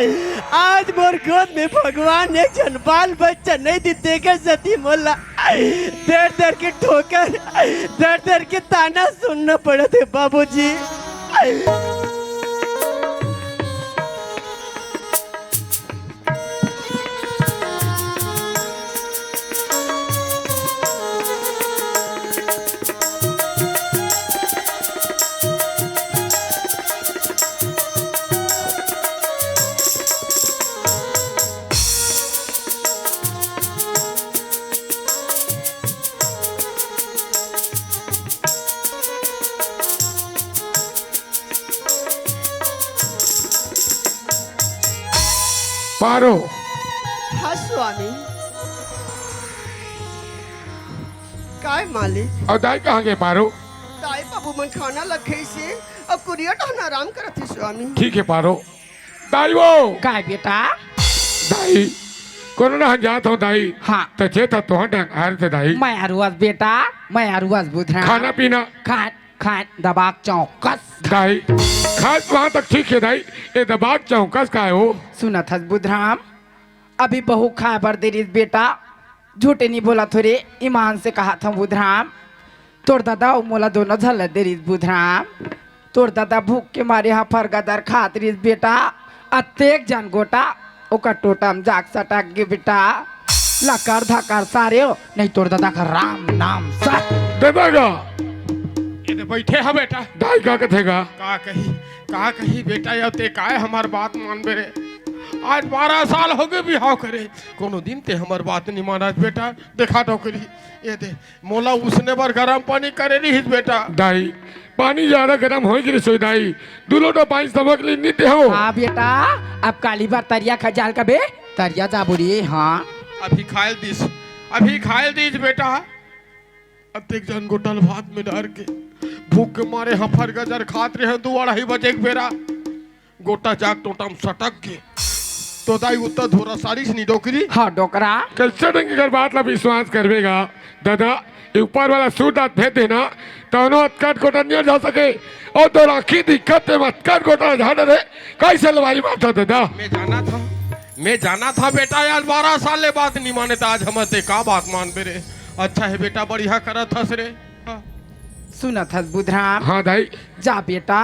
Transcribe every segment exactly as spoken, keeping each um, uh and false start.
आज मोर गोद में भगवान एक झन बाल बच्चा नहीं दी, तेकर सेती मोला दर दर के ठोकर, दर दर के ताना सुनना पड़त हे बाबूजी। पारो। हाँ स्वामी। काय मालिक? अउ दाई कहाँ गे पारो? दाई बाबू मन खाना ल खइसे, अब कुरिया डहन आराम करत हे स्वामी। ठीक हे पारो। दाई वो। काय बेटा? दाई, कोनो डहन जात हँव दाई। हाँ। त चेत ह तोहर डहन आए रहिते दाई। मैं अरुआस बेटा, मैं अरुआस बुधराम। खाना पीना? खान, खान, दबा के चौकस। दाई, खान वहाँ तक ठीक हे दाई, ए दबा के चौकस काय हो? सुनत हस बुधराम, अभी बहू खाए बर दे रहिस बेटा, झूठे नहीं बोलत हों रे, ईमान से कहत हँव बुधराम। तोर ददा अउ मोला दोनों झन ल दे रहिस बुधराम। तोर ददा भूख के मारे हफर गदर खात रहिस बेटा। अतेक झन गोटा ओकर टोटा म जाके सटक गे बेटा। लकर धकर सारे हो, नहीं तोर ददा का राम नाम सत। ददा गा। ये दे बइठे ह बेटा। दाई का कथे गा? का कही, का कही बेटा, या ते काय हमर बात मानबे रे? आज बारह साल होगे बिहाव करे, कोनो दिन ते हमर बात नहीं मानस बेटा। देखा डोकरी, ये दे, मोला उसने बर गरम पानी करे रहिस बेटा। दाई, पानी ज्यादा गरम होय गे रहिस होही दाई, दू लोटा पानी समझ ले नहीं देहँव। हाँ बेटा, अब काली बर तरिया खजाल कबे, तरिया जाबो रे, हाँ। अभी खायल दिस, अभी खायल दिस बेटा। अतेक झन गोटा ल भात में डार के, भूख के मारे हफर गजर खात रहे, दू अढ़ाई बजे के बेरा। गोटा जाग टोटा म सटक गे। तो दाई उत्तर धोरा सारिस नी डोकरी। हाँ, डोकरा। कइसे ढंग के कर बात ला विश्वास करबे गा? ददा, ये ऊपर वाला सूरदास भेज देना, तौनो अतकट गोटा नहीं जा सके। अउ तोर आँखी दिखत हे, अतकट गोटा झाड़ दे, कइसे लवारी मारत हस ददा? मैं जानत हँव, मैं जानत हँव बेटा, आज बारह साल ले बात नहीं माने, त आज हमर ते का बात मानबे रे? अच्छा हे बेटा, बढ़िया करत हस रे। हाँ। सुनत हस बुधराम? हाँ दाई। जा बेटा,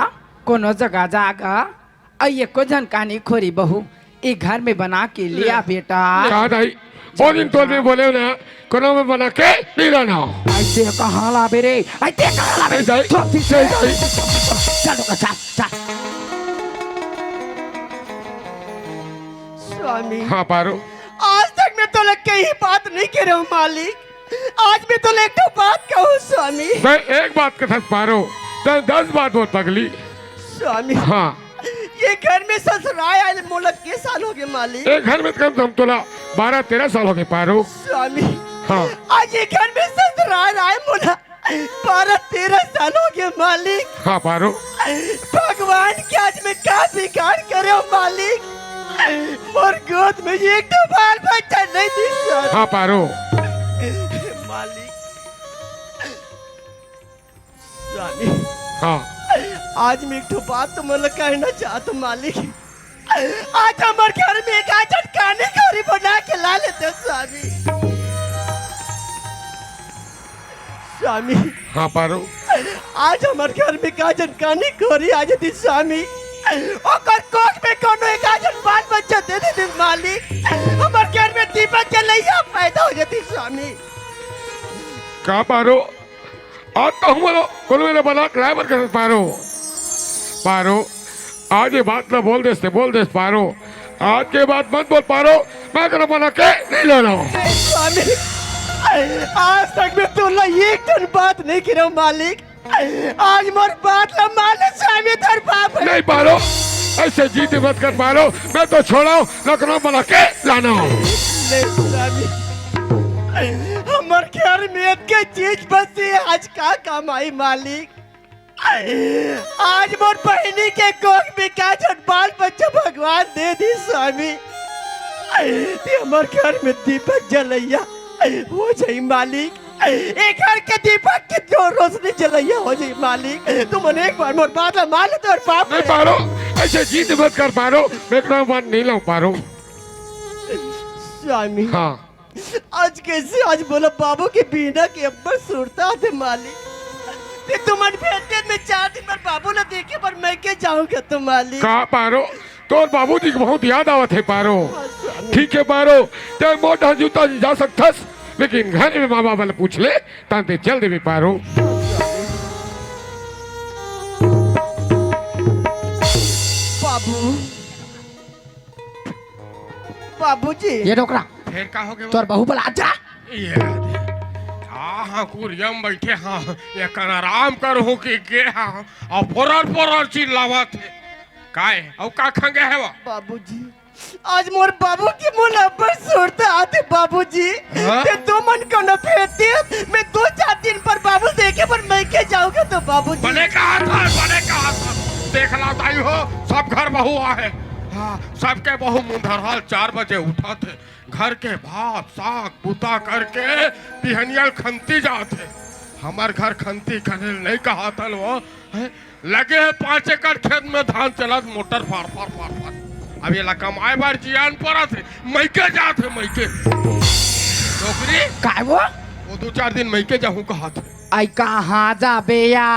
कोनो जगह जा गा, अउ एको झन कानी खोरी बहू ए घर में बना के ले आ बेटा। का दाई? ओ दिन तोर में बोले ना, कोनो में बना के नहीं लाना। अइसे कहाँ लाबे रे? अइसे कहाँ लाबे? ए दाई, छोड़ दी। ए दाई। चल, चल, चल। स्वामी। हाँ, पारो। आज तक मैं तोला कहीं बात नहीं कहे हँव मालिक। आज मैं तोला एक ठो बात कहूँ स्वामी। मैं एक बात कथस पारो, तैं दस बात बोल पगली। स्वामी। हाँ। ये घर में ससुराए आए मोला के साल होगे मालिक? ये घर में कम से कम तोला बारह तेरह साल होगे पारो। स्वामी। हाँ। आज ये घर में ससुराए आए मोला बारह तेरह साल होगे मालिक। हाँ पारो। भगवान के आज मैं का बिगाड़ करे हँव मालिक? मोर गोद में एक ठो बाल बच्चा नहीं दिस। हाँ पारो। मालिक। स्वामी। हाँ। आज मैं एक ठो बात तुमन ला कहना चाहत हँव मालिक। आज हमर घर में एक आध झन कानी खोरी बना के ला लेते स्वामी। स्वामी। हाँ पारो। आज हमर घर में एक आध झन कानी खोरी आ जाती स्वामी, ओकर कोख में कोनो एक आध झन बाल बच्चा दे देती मालिक, हमर घर में दीपक जलैया पैदा हो जाती स्वामी। का पारो? आज तो हमन कोनो मेरे बना के लाए बर कहत पारो। पारो, आज ये बात ना बोल देस ते बोल देस पारो। आज के बाद मत बोल पारो, मैं कोनो बना के नहीं लाना हूँ। नहीं स्वामी, आज तक मैं तोला एक ठन बात नहीं कहे हँव मालिक। आज मोर बात ला मान ले स्वामी, तोर बाप हे। नहीं पारो, अइसे जिद मत कर पारो, मैं तो छोड़ा हूँ, लखनऊ बना के लाना हूँ। नहीं स्वामी, हमर घर में एक चीज बची, आज का काम आई मालिक? आज मोर बहिनी के कोख में का झन बाल बच्चा भगवान दे दिस स्वामी। ते हमर घर में दीपक जलैया हो जाई मालिक, ए घर के दीपक के जो रोशनी जलैया हो जाई मालिक। तुमन एक बार मोर बात ला मान ले, तोर बाप नहीं हे। पारो, से जिद मत कर पारो, मैं एकरो मान नहीं लव पारो। स्वामी, हाँ। आज कइसे, आज मोला बाबू के बिहनिया के अब्बड़ सुरता आथे मालिक। ते तुमन भेज दे, मैं चार दिन बर बाबू ला देखे बर मइके जाहूं का तो मालिक। का पारो, तोर बाबूजी के बहुत याद आवत हे पारो। हाँ, स्वामी। ठीक हे पारो, ते मोर डहर जूता जा सकथस, लेकिन घर में माँ बाबा ला पूछ ले, तहां ते चल देबे पारो। बाबू, बाबूजी। ये डोकरा। फेर का हो गे? तोर बहू बला जा। ये दे। हाँ, हाँ, कुरिया म बइठे हाँ। ये कन आराम करहूं कि गे हाँ। अउ पोरर पोरर चिल्लावत हे। काय? अउ का खंगे हे वो? बाबूजी, आज मोर बाबू के मोला अब्बड़ सुरता आथे बाबूजी। हाँ? ते तुमन कोनो भेज दे, मैं दू चार दिन बर बाबू देखे बर मइके जाहूं का तो बाबूजी। बने कहा था, बने कहा था। देख ला दाई हो, सब घर बहू आहे। हाँ, सबके बहू मुंधरहाल चार बजे उठत हे। घर के भात साग बुता करके बिहनिया खंती जात हे। हमर घर खंती करे ल नहीं कहाथन वो, हैं? लगे हे पाँच एकड़ खेत में धान चलत मोटर फार फार फार फार। अब ये ला कमाए बर जियान परत हे, मइके जात हे मइके। डोकरी? काय वो? वो दू चार दिन मइके जाहूं कहाथे। आई कहाँ जाबे या?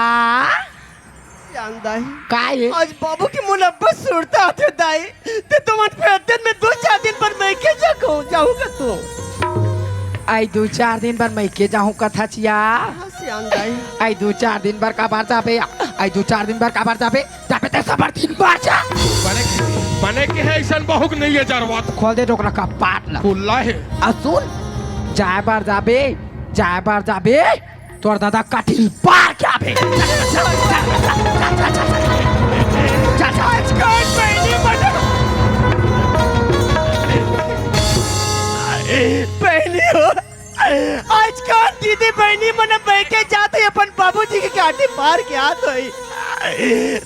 जान दाई। काय? आज बाबू के मोला अब्बड़ सुरता आथे दाई। ते तुमन भेज दे, मैं दू चार दिन बर मइके जाहूं, जाहूं का तो। आई दू चार दिन बर मइके जाहूं कथस या। हाँ, सियान दाई। आई दू चार दिन बर काबर जाबे या? आई दू चार दिन बर काबर जाबे? जाबे ते सबर दिन बर जा। बने, बने के हे अइसन बहू के नहीं हे जरूरत। खोल दे डोकरा कपाट ला। खुल्ला हे। अ सुन, जाए बर जाबे, जाए बर जाबे, तोर दादा कटिल पार के आबे। आज कौन बहिनी बना? बहिनी हो, आज कौन दीदी बहिनी मन बइठे जात हे अपन बाबूजी के काटी पार के आत होई।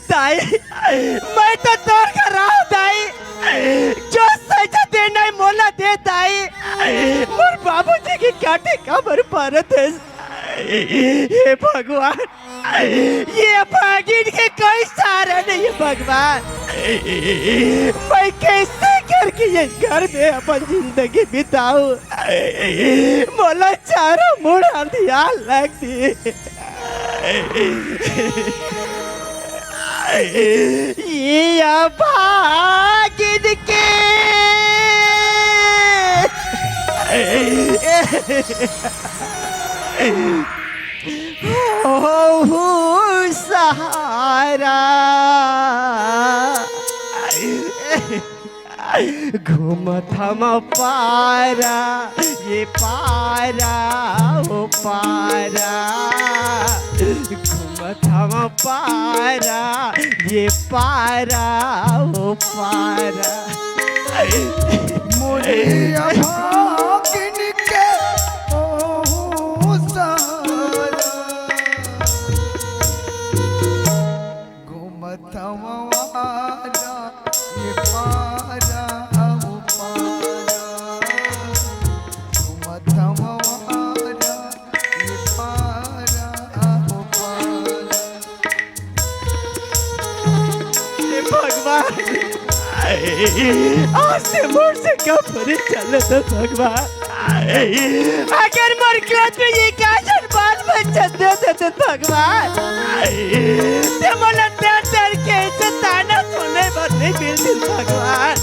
दाई, मैं तो तोर घर आव दाई। जो सजा देना हे मोला दे दाई। मोर बाबूजी के काटी काबर पारत हे? हे भगवान, ये भागिन के कोई सहारा नहीं हे भगवान। मैं कइसे करके ये घर में अपन जिंदगी बिताऊं? मोला चारों मुड़ अंधियार लगथे। ये भागिन के होहू सहारा। घूमत हम पारा, ये पारा, ओ पारा। घूमत हम पारा, ये पारा, ओ पारा। मोरे अभागिन के होहू सहारा। घूमत हम आरा, ये पारा, वो पारा। घूमत हम आरा, ये पारा, वो पारा। हे भगवान, आज ते मोर से का परे चलत हे भगवान। अगर मोर खेत में ये का जन बाल बच्चा दे देते भगवान, ते मोला दर दर के इसे ताना सुने बर नहीं मिलती भगवान।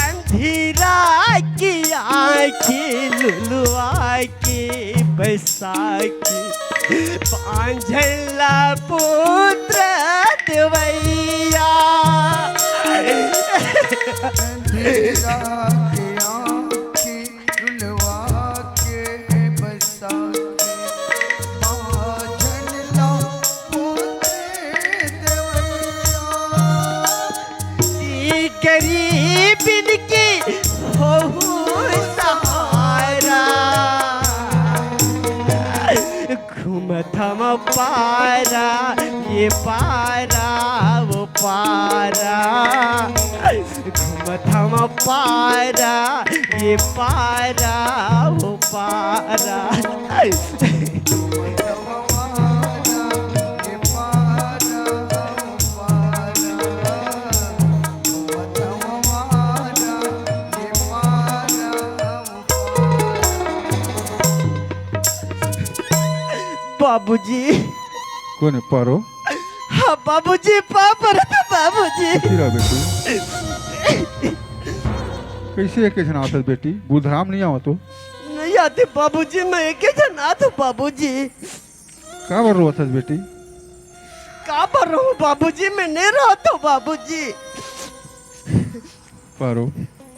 अंधेरा की आँखी लुलुआ की बैसाखी, बांझला पुत्र देवैया। अंधेरा की आँखी लुलुआ के बैसाखी, बांझला पुत्र देवैया। ई गरीबिन के होहू सहारा। घूमत हम पारा, ये पारा, वो पारा। घूम पथम पारा, ये पारा, वो पारा। बाबूजी। कोन हे पारो? हाँ बाबूजी, पाँव परत हँव बाबूजी। चुप रह बेटी। कइसे एके झन आथस बेटी? बुधराम नइ आवत हे? नइ आते बाबूजी, मैं एके झन आथँव बाबूजी। काबर रोवत हस बेटी? काबर रोहूँ बाबूजी, मैं नइ रोवत हँव बाबूजी। पारो।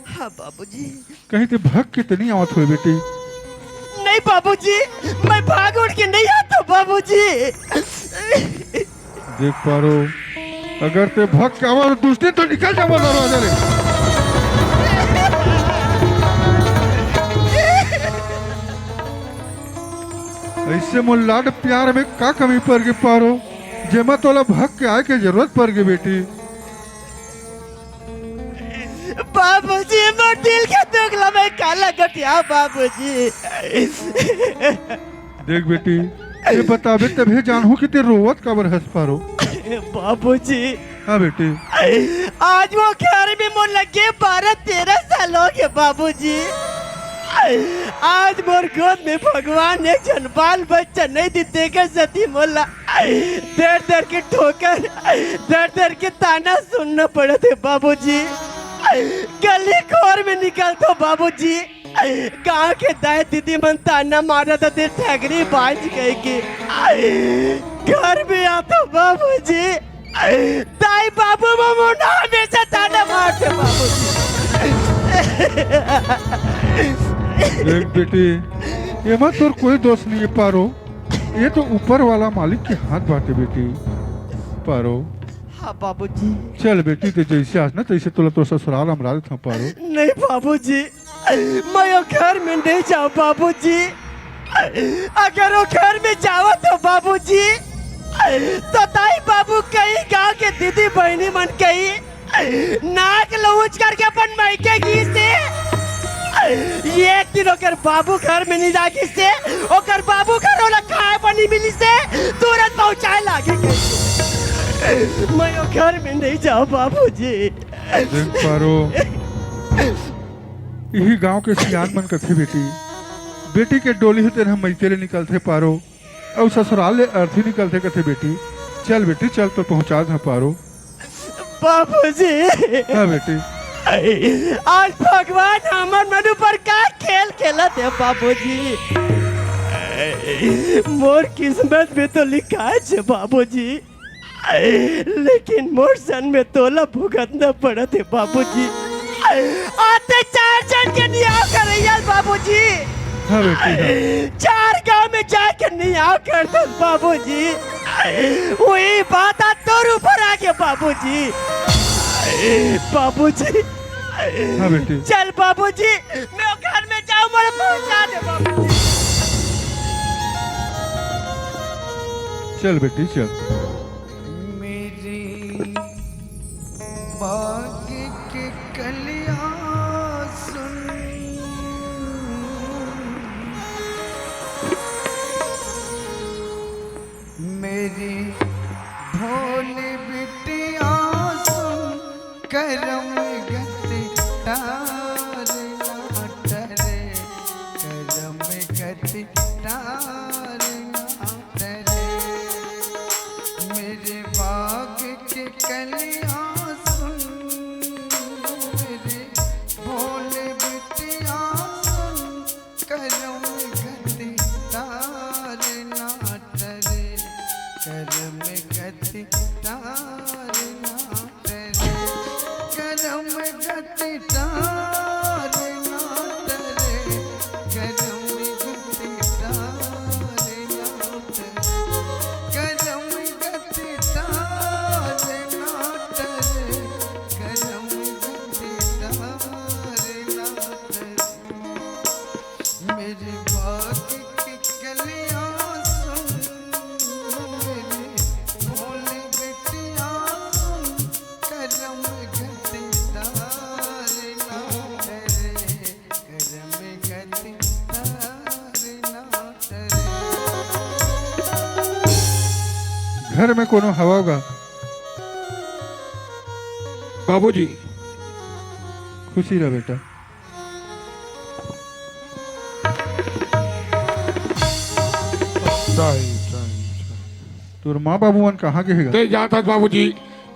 हाँ बाबूजी। कहीं तें भग के तो नइ आवत होय बेटी? नहीं बाबूजी, मैं भाग उठ के नइ आथँव बाबूजी। देख पारो, अगर तें भग के आवत होस तो निकल जाबो दरवाजा ले। अइसे मोर लाड प्यार में का कमी पर गे पारो, जेमा तोला भग के आए के जरूरत पर गे बेटी? बाबूजी, मोर दिल के दुख ला मैं काला गोठियाँव बाबूजी। देख बेटी, तें बताबे तभे जानहूँ कि तें रोवत काबर हस पारो। बाबूजी। हाँ बेटी। आज वो घर में मोला गे बारह तेरह साल होगे बाबूजी। आज मोर गोद में भगवान एक झन बाल बच्चा नइ दीस, तेकर सेती मोला दर दर के ठोकर, दर दर के ताना सुनना पड़त हे बाबूजी। गली खोर में निकलथँव बाबूजी, गाँव के दाई दीदी मन ताना मारत हे, "ठगरी बाँझ" कहिके। घर में आथँव बाबूजी, दाई बाबू मन मोला हमेशा ताना मारथे बाबूजी। देख बेटी, एमा तोर कोई दोष नइ हे पारो, ये तो ऊपर वाला मालिक के हाथ बाटे बेटी। पारो। हाँ बाबूजी। चल बेटी, तें जइसे आस ना तइसे तोला तोर ससुराल अमरा देथँव पारो। नहीं बाबूजी, मैं वो घर में नइ जाँव बाबूजी। अगर वो घर में जावँव तो बाबूजी, तो दाई बाबू कहीं, गाँव के दीदी बहिनी मन कहीं, नाक ल ऊँच करके अपन मइके गिस हे। एक दिन ओकर बाबू घर में नइ रहिस हे, ओकर बाबू घर ओला खाए बर नइ मिलिस हे, तुरंत पहुँचाए लागे कहिके। मैं वो घर में नइ जाँव बाबूजी। देख पारो, इही गांव के सियान मन कथे बेटी, बेटी के डोली ह तेन ह मइके ले निकलथे पारो, अउ ससुराल ले अर्थी निकलथे कथे बेटी। चल बेटी, चल तो पहुंचा द पारो। बाबूजी। हाँ बेटी। आज भगवान हमर मन ऊपर का खेल खेलत हे बाबूजी। मोर किस्मत में तो लिखाए छे बाबूजी, लेकिन मोर सन में तोला भुगतना पड़त हे बाबूजी। आते चार जन के नियाव करइया बाबूजी। हाँ बेटी, हाँ। चार गांव में जाके नियाव कर दे बाबूजी। वही बात आज तोर ऊपर आ गया बाबूजी। बाबूजी। हाँ बेटी। चल बाबूजी, मैं घर में जाऊं, मोला पहुंचा दे बाबूजी। चल बेटी, चल। मेरी बाग के कलियां सुन, मेरी भोली बिटिया सुन, करम गति टार ना टरे, करम गति टार ना टरे। मेरे बाग के कलियां सुन, मेरे भोले बिटिया सुन, करम गति टार ना टरे, करम गति टार ना टरे, करम गति टार ना टरे, करम गति टार ना टरे, करम गति टार ना टरे, करम गति टार ना टरे। मेरे बाग की कलियां सुन, मेरे भोले घर में कोनो हवा गा? बाबूजी। खुशी रह बेटा। सही, सही, सही। तोर माँ बाबू मन कहाँ गे हे गा? ते जात हस बाबूजी,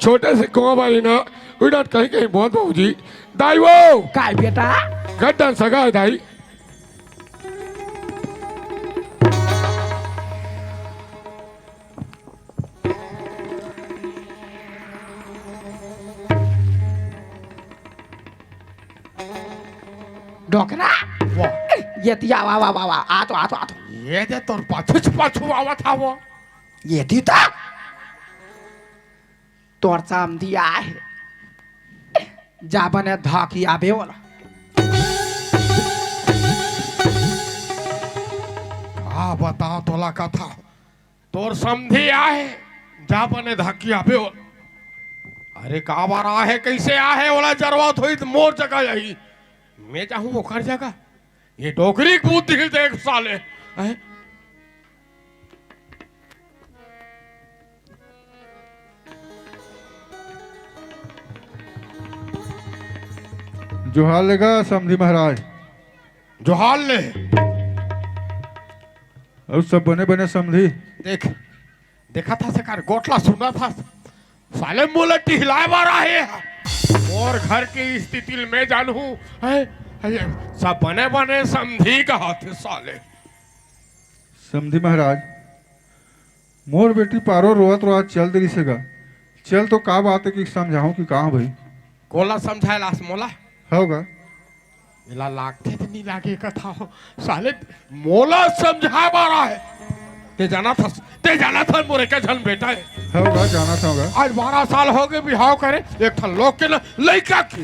छोटे से कुआं बारी ना, उही डाँट कहीं कहीं बहुत बाबूजी। दाई वो! काय बेटा? गड्डन सगा है दाई। डोकरा। वाह। ये दिया, वाह, वाह, वाह, वाह। आ तो, आ तो, आ तो। ये दे तोर पाछू, पाछू आवत हा वो। ये दी तो। तोर समधी आए हे। जा बने धकियाबे ओला। का बताओ तोला कथा। तोर समधी आहे, जा बने धकियाबे ओ। अरे काबर आहे, कइसे आहे, ओला जरवा थोई त मोर जगह आही, मैं जाहूं ओकर जगह। ये डोकरी के बुद्धि देख साले। हैं? जोहार ले गा समधी महाराज। जोहार ले। अउ सब बने बने समधी। देख, देखा था सकार गोठला सुना था। साले मोला टिहलाए बर आहे। मोर घर के स्थिति ल मैं जानहूं। हैं? हैं? सब बने बने समधी कहा थे साले। समधी महाराज, मोर बेटी पारो रोवत रोवत चल दिस हे गा। चल तो का बात हे कि समझाहूं कि का भाई? कोला समझाए लास मोला? हव गा। एला लागथे त नी लागे कथा हो। साले मोला समझाए बर आहे। ते जानत हस, ते जानत हस मोर एक झन बेटा हे। हव गा, जानत हव गा। आज बारह साल हो गे बिहाव करे, एक ठन लोग के ना लइका के।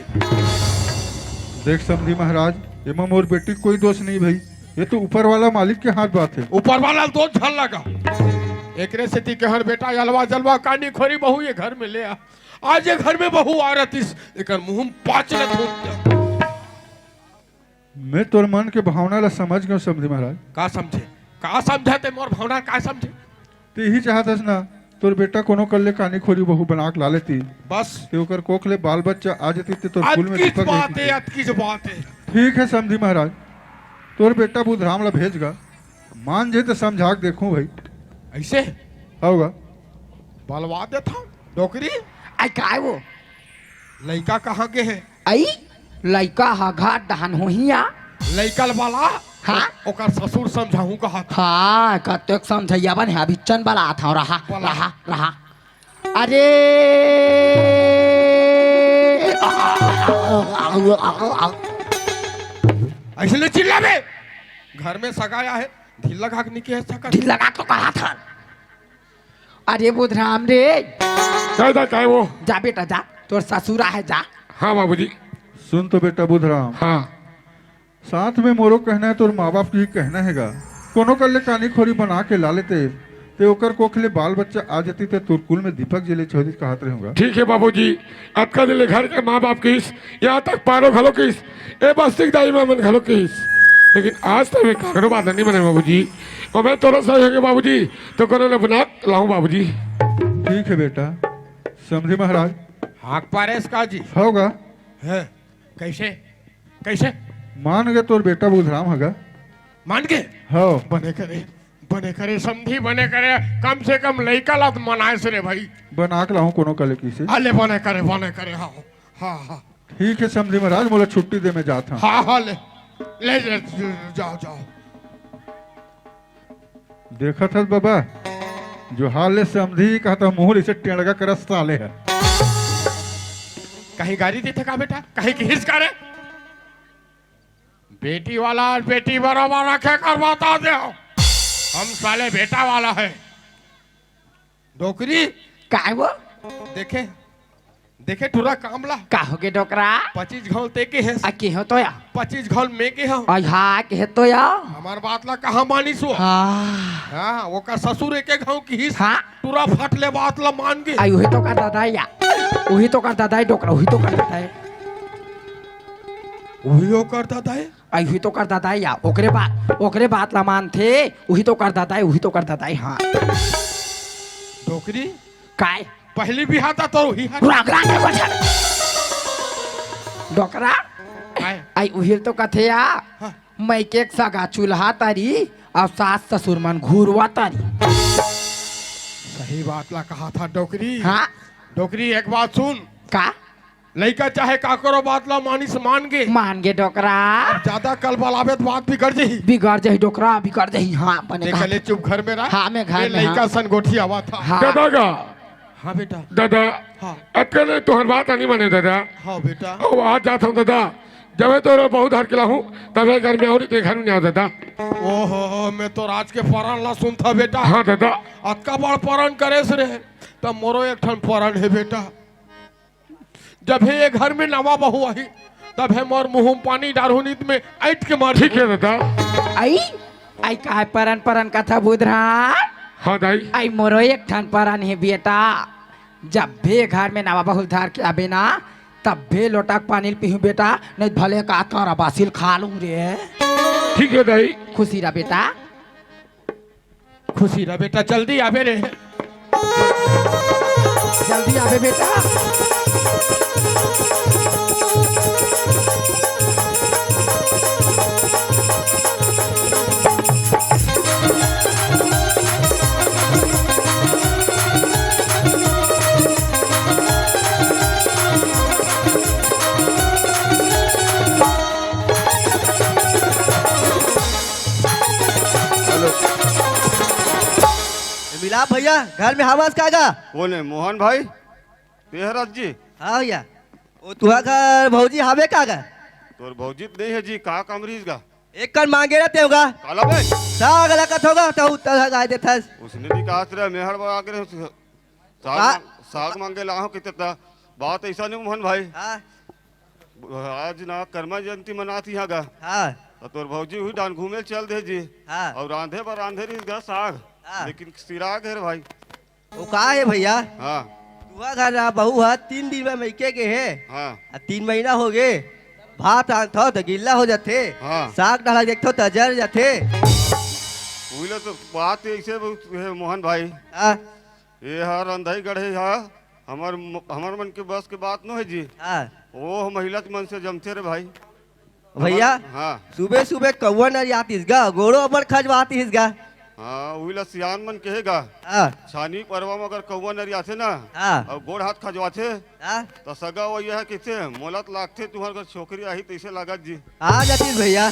देख समधी महाराज, एमा मोर बेटी के कोई दोष नहीं भाई, ये तो ऊपर वाला मालिक के हाथ बात हे। ऊपर वाला ल दोष झन लगा। एकरे सेती कहन बेटा, अलवा जलवा कानी खोरी बहू ये घर में ले आ। आज ये घर में बहू आ रतिस, एकर मुंह में पाँच ले थूक दे। मैं तोर मन के भावना ला समझ गेंव समधी महाराज। का समझे? का समझे ते मोर भावना, का समझे? ते इही चाहत हस ना, तोर बेटा कोनो कर ले कानी खोरी बहू बना के ला लेती। बस। ते ओकर कोख ले बाल बच्चा आ जतिस ते तोर कुल में अतकीच दीपक बात हे, रहती। अतकीच बात हे। ठीक हे समधी महाराज, तोर बेटा बुधराम ला भेज गा, मान जे त समझा के देखूं भाई। अइसे? हव गा। बलवा देथंव, डोकरी। आई काय वो? लइका कहाँ गे हे? आई, लइका ह घर डहन होही या। लइका ल बला, हाँ? ओकर ससुर समझाहूं कहत। हाँ, कतेक समझइया बन हे, अभी चन बलात हंव, रहा, बला। रहा, रहा। अरे! अइसे ले चिल्लाबे। घर में सगा आय हे, ढील लगा के नी कहे सकत। ढील लगा के तो कहत हन। अरे बुधराम रे। काय दा, काय वो? जा बेटा जा, तोर ससुर आहे जा। हाँ बाबूजी। सुन तो बेटा बुधराम। हाँ। साथ में मोरो कहना हे, तोर माँ बाप के भी कहना हे गा। कोनो कर ले कानी खोरी बना के ला लेते, ते ओकर कोख ले बाल बच्चा आ जतिस ते तोर कुल में दीपक जले छोरी कहत रहूं गा। ठीक हे बाबूजी, अतका दिन ले घर के माँ बाप किहिस, यहाँ तक पारो घलो किहिस, ए बस्ती के दाई माँ मन घलो किहिस, लेकिन आज तक मैं काकरो बात नहीं माने बाबूजी। अउ मैं तोरो सही होगे बाबूजी, त कोनो ल बना लाहूं बाबूजी। ठीक हे बेटा। समधी महाराज। हाँक पारेस का जी? हव गा। हैं? कइसे? कइसे? मान गे तोर बेटा बुधराम ह गा। मान गे? हव। बने करे, बने करे समधी, बने करे, कम से कम लइका ला त मनाएस रे भाई। बना के लाहूं कोनो कर ले कइसे। अले बने करे, बने करे, हाँ, हाँ, हाँ। ठीक हे समधी महाराज, मोला छुट्टी दे, मैं जात हंव। हाँ, हाँ, ले, ले, ले, जाओ, जाओ। देखत हस बबा, जोहार ले समधी कहत हंव, मुंह अइसे टेंड़गा करत साले ह। कहीं गारी देथे का बेटा? कहीं किहिस का रे? बेटी वाला अउ बेटी बरोबर रखे कर बता देंव। हम साले बेटा वाला हे। डोकरी। काय वो? देखे, देखे टुरा काम ला। का होगे डोकरा? पच्चीस घांव ते केहेस। आ, केहेंव तो या। पच्चीस घांव में केहेंव। अइ हाँ, केहे तो या। हमर बात ला कहाँ मानिस वो? हाँ। हाँ, ओकर ससुर एके घांव किहिस। हाँ। टुरा फट ले बात ला मान गे। अइ उही तो कर दादा या। उही तो कर दादा हे डोकरा, उही तो कर दादा हे। उही ओकर दादा हे? अइ उही तो कर दादा हे या। ओकरे बात, ओकरे बात ला मानथे। उही तो कर दादा हे, उही तो कर दादा हे, हाँ। डोकरी? काय? पहली बिहा था तो ही है। राग राग में बजा। डोकरा? काय? आई उहिल तो कथे या। हाँ। मइके के सगा चूल्हा तरी, अउ सास ससुर मन घुरवा तरी। सही बात ला कहा था डोकरी। हाँ। डोकरी, एक बात सुन। का? लइका चाहे काकरो बात ला मानिस, मान गे। मान गे डोकरा। अब जादा कलबलाबे त बात बिगड़ जही। बिगड़ जही डोकरा, बिगड़ जही। हाँ, बने तेकर कहा ले था। चुप घर में रह। हाँ, मैं घर ए, में, लइका हाँ। सन गोठी आवा था। हाँ। दादा का। हाँ बेटा। दादा। हाँ। अकेले तोहर बात नहीं माने दादा। हाँ बेटा। ओ, आज जात हूँ दादा। जबे तोरो बहुत हर के लाहूँ, तबे घर में और के घर में आओ दादा। ओहो, मैं तो राज के परान ला सुनता बेटा। हाँ दादा। अतका बड़ परान करेस रे, तब मोरो एक ठन परान है बेटा। जब हे ये घर में नवा बहू आही, तब हे मोर मुंह में पानी डारहू, नित में ऐट के मार ठीक है दादा। आई, आई का है परन परन कथा बुधरा? हाँ दाई। आई मोरो एक ठन परन है बेटा, जब भी घर में नवा बहू धार के आबे ना, तब भी लोटा के पानी पीहूं बेटा, नहीं भले का कर बासिल खा लूं रे। ठीक है दाई। खुशी रह बेटा। खुशी रह बेटा, जल्दी आबे रे। जल्दी आबे बेटा। हेलो। ए, मिलाप भैया, घर में हवस का गा? कौन है, मोहन भाई? तेहरत जी? हाँ भैया, वो तुहा घर भौजी हावे का गा? तोर भौजी त नहीं है जी, का काम रहीस गा? एक कन मांगे रहते होगा। काला बे? साग लकत होगा, तो उत्तर गाय देथस। उसने भी कहा तेरा मेहर बना के रहे, साग का? मांग-, साग मांगे लाहो किते ता। बात ऐसा नहीं मोहन भाई। हाँ। आज ना कर्मा जयंती मनात ही गा। हाँ। तो तोर भौजी हुई डान घूमे चल दे जी। हाँ। और रांधे बर रांधे रही गा साग। हाँ। लेकिन सिरा गे रे भाई। वो का है भैया? हाँ। तुहा घर रहा बहू है, तीन दिन में मइके गे हे। हाँ। आ तीन महीना हो गे। भात रांधथो तो गिल्ला हो जाथे। हाँ। साग डाला देखथो तो जर जाथे। उहिले तो बात ऐसे है मोहन भाई। हाँ। ये हा रंधई गढ़े हा, हमर म-, हमर मन के बस के बात नो है जी। हाँ। ओ महिला के मन से जमथे रे भाई। भैया, हाँ। सुबह सुबह कौआ नरियातिस गा, गोड़ो अब्बड़ खजवातिस गा। हाँ, उही ला सियान मन कहे गा। हाँ। छानी परवा में अगर कौआ नरियाथे ना, हाँ। अउ गोड़ हाथ खजवाथे, हाँ। त सगा वो ये है किसे मोला त लागथे तुहर घर छोकरी आही तैसे लागत जी। आ जातीस भैया।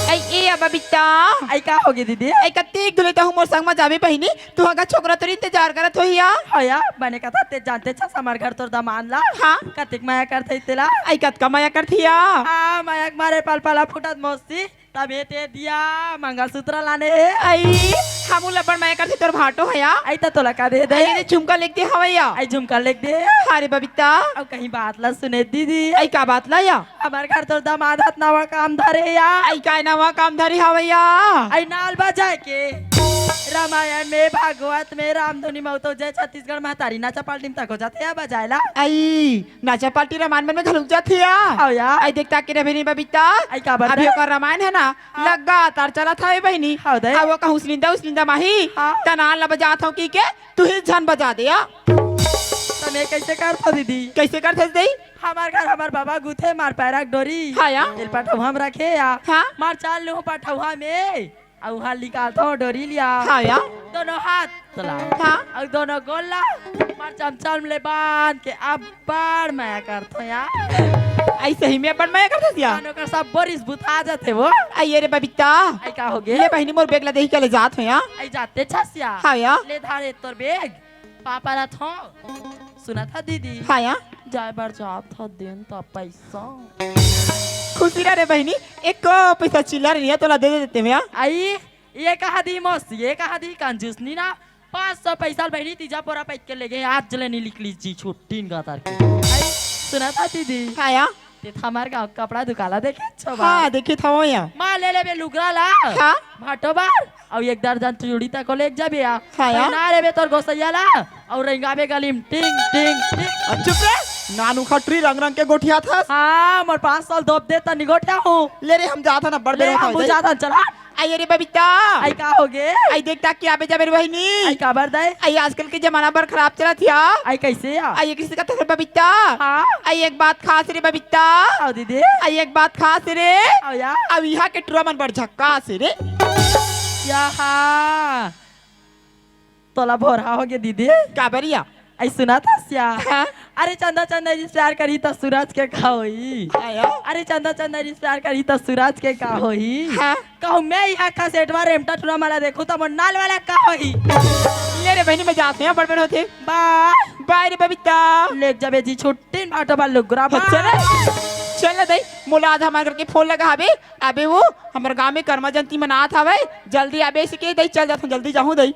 ऐ, ए, अब बिट्टा। ऐ, का होगे दीदी? ऐ, कत्ते एक दुले तहूँ मोर संग म जाबे बहिनी, तुहा घर छोकरा तोर इंतजार करत होही या। हाँ या, बने कथा ते जानते छस हमर घर तोर दमांद ला। हाँ। कतेक मया करथे तेला। ऐ, कतका मया करथे या। हाँ, मया के मारे पल पल फूटत मौसी। तभे ते दिया मंगलसूत्र लाने हे। अई, हमू ल अब्बड़ मया करथे तोर भांटो ह या। अई त तोला का दे दे? अई, ये झुमका लेके दे हवय या। अई झुमका लेके दे। अरे बबीता। अउ कहीं बात ला सुने दीदी। अई का बात ला या? हमर घर तोर दमाद ह त नवा काम धरे या। अई काय नवा काम धरे हवय या? अई नाल बजाए के। रामायण में, भागवत में, रामधुनी में, तो जय छत्तीसगढ़ महतारी नाचा पार्टी में तको जाथे या बजाए ला। अई, नाचा पार्टी रामायण मन में घलुक जाथे या। हव या। अई देख ताके रे बहिनी बबीता। अई का बात अभी हे? ओकर रामायण हे ना, हाँ। लगातार चलत हवे बहिनी। हव दे। अउ वो कहूँ उसनिंदा, उसनिंदा माही, हाँ। त नाल ला बजात हव कहिके, तुही झन बजा दे या। त मैं कइसे करथव दीदी? कइसे करथस दई? हमर घर हमर बाबा गुथे मार पैरा के डोरी। हाँ या। तेल पठौहा में रखे या। हाँ। मार चाल लूँ पठौहा में। अउ उहाँ निकालथव डोरी लिया। हाँ या। दोनों हाथ ला। हाँ। अउ दोनों गोड़ ला। मार चमचम ले बांध के अब्बड़ मया करथव या। अई सही में अब्बड़ मया करथस या। कान ओकर सब बोरिस बुता जाथे वो। अई रे बबीता। अई का होगे? ले बहिनी मोर बेग ला देही के ले जात हव या। अई जाते छस या। हाँ या। ले धारे तोर बेग। पापा ला थो। सुनत हस दीदी? हाँ या। जाए बर जात हस, देन त पैसा। खुशी रह रे बहिनी, एको पैसा चिल्लर नइ हे, तोला दे देतेंव या। अई, ये कहा दी मौसी, ये कहा दी कंजूसनी ना, पाँच सौ पैसा ल बहिनी तीजा पोरा पैत के लेगे, आज ले नी निकली जी छुट्टी न गातार के। आई, सुना था दीदी? हाँ या? ते था हमार गाँव कपड़ा दुकाला देखे छो बा? हाँ, देखे था वो या। माँ ले लेबे लुगरा ला। हाँ। भाटो बार, अउ एक दर्जन चूड़ी तको लेग जाबे या। हाँ या। पहना रेबे तोर गोसैया ला, अउ रेंगाबे गली म टिंग, टिंग, टिंग। अब चुप रे, नानू खटरी रंग रंग के गोठियाथस। हाँ, मोर पाँच सौ ल दोब दे त निगोठिया हूँ। ले रे, हम जाथन, बड़ ले, बेर होत हम हवय। जाथन, चल हट। आई रे बबीता। आई का होगे? आई देख ताकि आबे जाबे रे बहिनी। आई काबर दाई? आई आजकल के जमाना बड़ खराब चलत हिया। आई कैसे या? आई एक रिश्ते का थोड़े बबीता। हाँ। आई एक बात खास रे बबीता। आओ दीदी। आई एक बात खास रे। आओ या। अब इहाँ के टुरा मन बड़ झक्कास रे। या हाँ। तोला भोरहा होगे दीदी। काबर या? आई सुना था स्या? हाँ? अरे चंदा चंदा रिश्तेदार करी त सूरज के का होई? आया? अरे चंदा चंदा रिश्तेदार करी त सूरज के का होई? हाँ? कहूँ मैं इहाँ खसेटवा रेमटा टुरा मला देखूँ त मोर नाल वाला का होई? ले रे बहिनी, मैं जात हूँ, बड़ बेर होथे। बाय। बाय रे बबीता। लेग जाबे जी छुट्टी न भाटो बार लुगरा बाय। चल रे। चल ना दाई, मोला आधा मार करके फोन लगा हबे। अबे वो हमर गाँव में करमा जयंती मनात हवय, जल्दी आबे इसे के दाई, चल जात हूँ, जल्दी जाहूँ दाई।